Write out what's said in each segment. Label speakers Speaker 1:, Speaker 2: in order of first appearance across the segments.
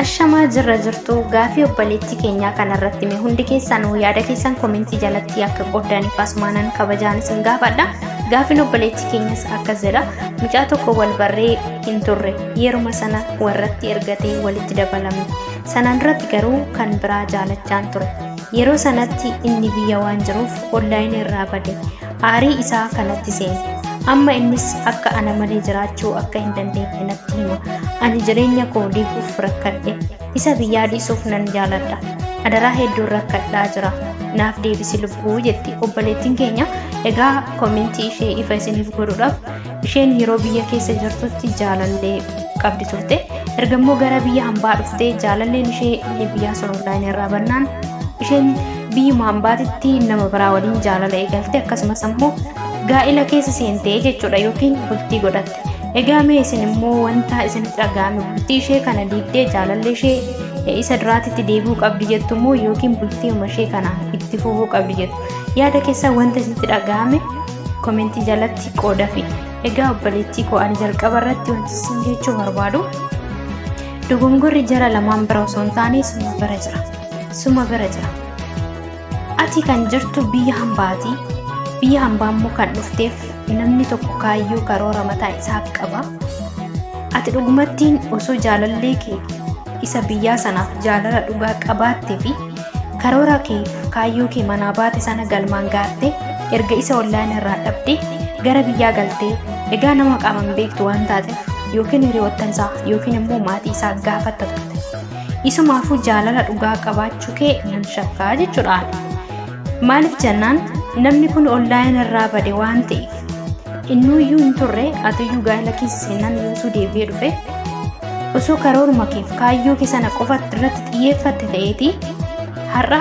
Speaker 1: Ashamaa jirra jirtu gaafii obboleettii keenyaa kanarratti mee hundi keessanuu yaada keessan komentii jalatti akka qooddaniif asumaanan kabajaan isin gaafadha. Gaafiin obboleettii keenyas akkas jedha. Mucaa tokko wal barree hin turre yeruma sana warratti ergatee walitti dabalamne. Sanaan duratti garuu kan biraa jaalachaan ture. Yeroo sanatti inni biyya waan jiruuf onlaayinii irraa bade. Aarii isaa kanatti seene. Amma innis akka ana malee jiraachuu akka hin dandeenye natti hima. Ani jireenya koo diiguuf rakkadhe. Isa biyyaa dhiisuuf nan jaaladha. Adaraa hedduun rakkadhaa jira. Naaf deebisi lubbuu jetti obboleettiin keenya. Egaa komentii ishee ifa isiniif godhuudhaaf isheen yeroo biyya keessa jirtutti jaalallee qabdi turte. Erga immoo gara biyya hambaa dhuftee jaalalleen ishee inni biyyaa sun onlaayinii irraa bannaan isheen biyyuma hambaatitti nama biraa waliin jaalala eegalte akkasumas ammoo gaa'ila keessa seentee jechuudha yookiin bultii godhatte. Egaa mee isin immoo wanta isinitti dhaga'ame bultii ishee kana diigdee jaalalli ishee isa duraatitti deebi'uu qabdi jettu immoo yookiin bultii ishee kana itti fufuu qabdi jettu. Yaada keessaa wanta isinitti dhaga'ame komentii jalatti qoodafi. Egaa obboleettii koo ani jalqaba irratti wanti isin jechuu barbaadu dogongorri jara lamaan bira osoo hin taane suma bira jira. Suma bira jira. Ati kan jirtu biyya hambaati. Biyya hambaa immoo kan dhufteef namni tokko kaayyoo karoora mataa isaa qaba. Ati dhugumattiin osoo jaalallee kee isa biyyaa sanaaf jaalala dhugaa qabaattee fi karoora kee kaayyoo kee manaa baate sana galmaan gaatte erga isa onlaayinii irraa dhabde gara biyyaa galtee egaa nama qaaman beektu waan taateef yookiin hiriyoottan isaa yookiin immoo maatii isaa gaafatta turte. Isumaafuu jaalala dhugaa qabaachuu kee nan shakkaa jechuudha. Maaliif jennaan namni kun onlaayinii irraa bade waan ta'eef innuyyuu hin turre atiyyuu gaa'ela keessa seenaan yoosuu deebi'ee dhufe osoo karooruma keef kaayyoo kee sana qofa irratti xiyyeeffatte ta'eeti har'a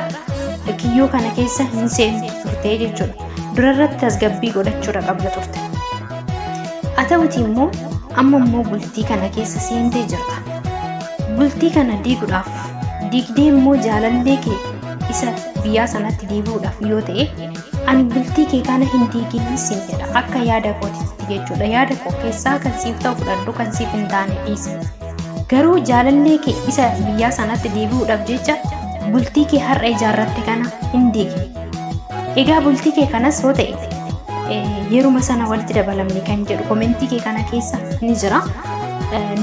Speaker 1: kiyyoo kana keessa hin seentu turte jechuudha. Dura irratti tasgabbii godhachuudha qabda turte. Haa ta'uti immoo amma immoo bultii kana keessa seentee jirta. Bultii kana diiguudhaaf diigdee immoo jaalallee kee isa biyyaa sanatti deebi'uudhaaf yoo ta'e ani bultii kee kana hin diigin siin jedha akka yaada kootitti jechuudha. Yaada koo keessaa kan siif ta'u fudhadhu kan siif hin taane dhiisi. Garuu jaalallee kee isa biyyaa sanatti deebi'uudhaaf jecha bultii kee har'a ijaarratte kana hin diigin. Egaa bultii kee kanas yoo ta'e yeruma sana walitti dabalamne kan jedhu komentii kee kana keessa ni jira.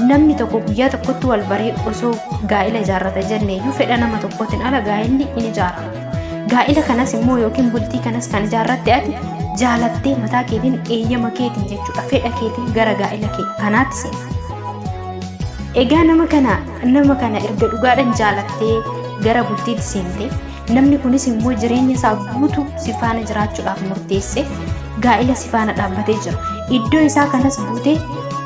Speaker 1: Namni tokko guyyaa tokkotti wal baree osoo gaa'ila ijaarrata jenneeyyuu fedha nama tokkootiin ala gaa'illi in ijaarama. Gaa'ila kanas immoo yookiin bultii kanas kan ijaarratte ati jaalattee mataa keetiin eeyyama keetiin jechuudha fedha keetiin gara gaa'ila kee kanaatti seenta. Egaa nama kana erga dhugaadhaan jaalattee gara bultiitti seente namni kunis immoo jireenya isaa guutuu si faana jiraachuudhaaf murteesse gaa'ila si faana dhaabbatee jira. Iddoo isaa kanas buutee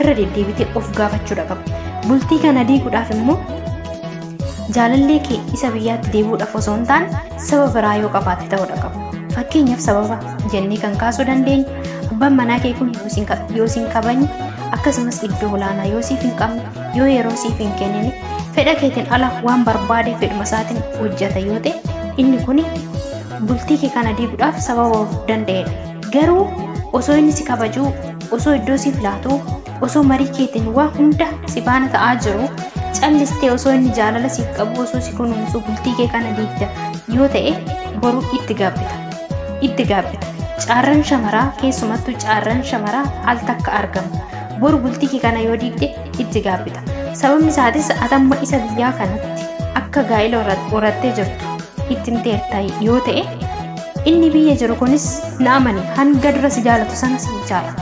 Speaker 1: irra deddeebitee of gaafachuudha qaba. Bultii kana diiguudhaaf immoo jaalallee kee isa biyyaatti deebi'uudhaaf osoo hin taane saba biraa yoo qabaatte ta'uudha qaba. Fakkeenyaaf sababa jennee kan kaasuu dandeenyu abbaan manaa kee kun yoo sin kabajne akkasumas iddoo olaanaa yoo siif hin qabne yoo yeroo siif hin kennine fedha keetiin ala waan barbaade fedhuma isaatiin hojjeta yoo ta'e inni kun bultii kee kana diiguudhaaf sababa of danda'edha. Garuu osoo inni si kabajuu osoo iddoo siif laatu osoo marii keetiin waa hunda si faana ta'aa jiru callistee osoo inni jaalala siif qabu osoo si kunuunsu bultii kee kana diigda yoo ta'e boru itti gaabbita. Itti gaabbita. Caarran shamaraa keessumattuu caarran shamaraa al takka argama. Boru bultii kee kana yoo diigde itti gaabbita. Sababni isaatis atamma isa biyyaa kanatti akka gaa'ila horattee jirtu itti himteerta yoo ta'e inni biyya jiru kunis na amani hanga dura si jaalatu sana si jaalata.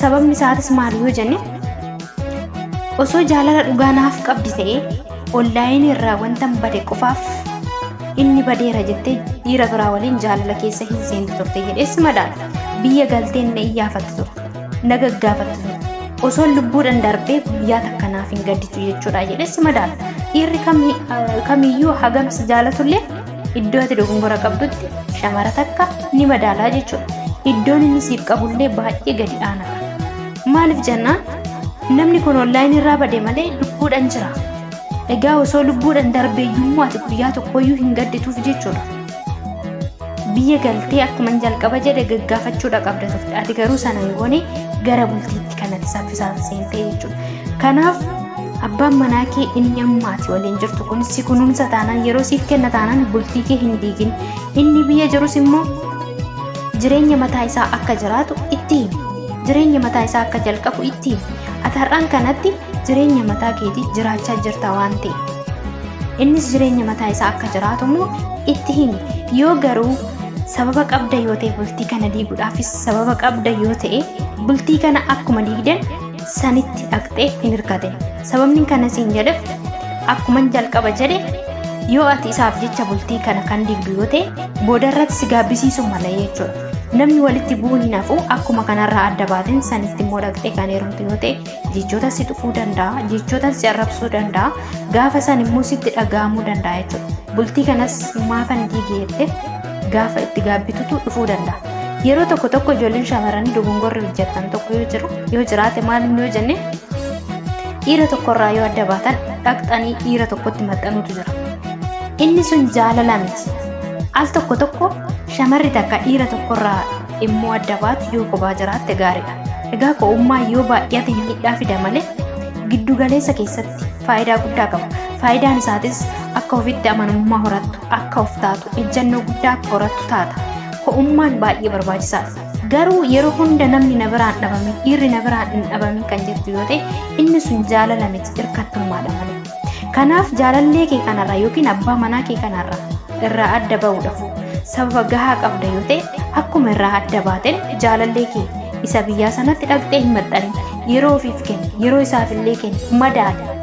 Speaker 1: Sababni isaatis maali yoo jenne osoo jaalala dhugaa naaf qabdi ta'e onlaayinii irraa wanta bade qofaaf inni badeera jettee dhiira biraa waliin jaalala keessa hin seentu turte jedhees madaala. Biyya galteen na iyyaafattu turte, na gaggaafattu turte. Osoo lubbuudhaan darbee guyyaa takka naaf hin gadditu jechuudha jedhees madaala. Dhiirri kamiyyuu hagam si jaalatullee iddoo ati dogongora qabdutti shamara takka ni madaalaa jechuudha. Iddoon inni siif qabullee baay'ee gadi aanaadha. Maaliif jennaan namni kun onlaayinii irraa bade malee lubbuudhaan jira. Egaa osoo lubbuudhaan darbee iyyuu ati guyyaa tokkoyyuu hin gaddituuf jechuudha. Biyya galtee akkuma jalqaba jedhe gaggaafachuudha qabda turte. Ati garuu sana hin goone gara bultiitti kanatti saffisaan seentee jechuudha. Kanaaf Abbaan manaa kee inni ammaati waliin jirtu kun si kunuunsa taanaan, yeroo siif kenna taanaan, bultii kee hin diigin. Inni biyya jirus immoo jireenya mataa isaa akka jiraatu itti himi. Jireenya mataa isaa akka jalqabu itti himi. Ati har'aan kanatti jireenya mataa keetii jiraachaa jirta waan ta'eef. Innis jireenya mataa isaa akka jiraatu immoo itti himi. Yoo garuu sababa qabda yoo ta'e, bultii kana diiguudhaafis sababa qabda yoo ta'e, bultii kana akkuma diigdan sanitti dhaqxee hin hirkatin. Sababni kana siin jedheef, akkuman jalqaba jedhe, yoo ati isaaf jecha bultii kana kan diigdu yoo ta'e, boodarratti si gaabbisiisuu mala jechuudha. Namni walitti bu'uun hin hafu. Akkuma kanarraa adda baateen sanitti immoo dhaqxee kan heerumtu yoo ta'e, jechoota si tuquu danda'a, jechoota si arrabsuu danda'a, gaafa san immoo sitti dhaga'amuu danda'a jechuudha. Bultii kanas maafan diige jettee gaafa itti gaabbitutu dhufuu danda'a. Yeroo tokko tokko ijoolleen shamarranii dogongorri hojjetan tokko yoo jiru yoo jiraate, maal yoo jenne, dhiira tokkorraa yoo adda baatan dhaqxanii dhiira tokkotti maxxanuutu jira. Inni sun jaalala miti. Al tokko tokko shamarri takka dhiira tokkorraa immoo adda baatu yoo kophaa jiraatte gaariidha. Egaa ko'ummaa yoo baay'ate miidhaa fida malee giddu galeessa keessatti faayidaa guddaa qaba. Faayidaan isaatis akka ofitti amanamummaa horattu, akka of taatu, ejjennoo guddaa akka horattu taata. Ko'ummaan baay'ee barbaachisaadha. Garuu yeroo hunda namni na biraan dhabame, dhiirri na biraan hin dhabamin kan jettu yoo ta'e, inni sun jaalala miti, hirkattummaadha malee. Kanaaf jaalallee kee kanarraa yookiin abbaa manaa kee kanarraa irraa adda ba'uudhaaf sababa gahaa qabda yoo ta'e, akkuma irraa adda baateen jaalallee kee isa biyyaa sanatti dhaqxee hin maxxanin. Yeroo ofiif kenni, yeroo isaaf illee kenni, madaali.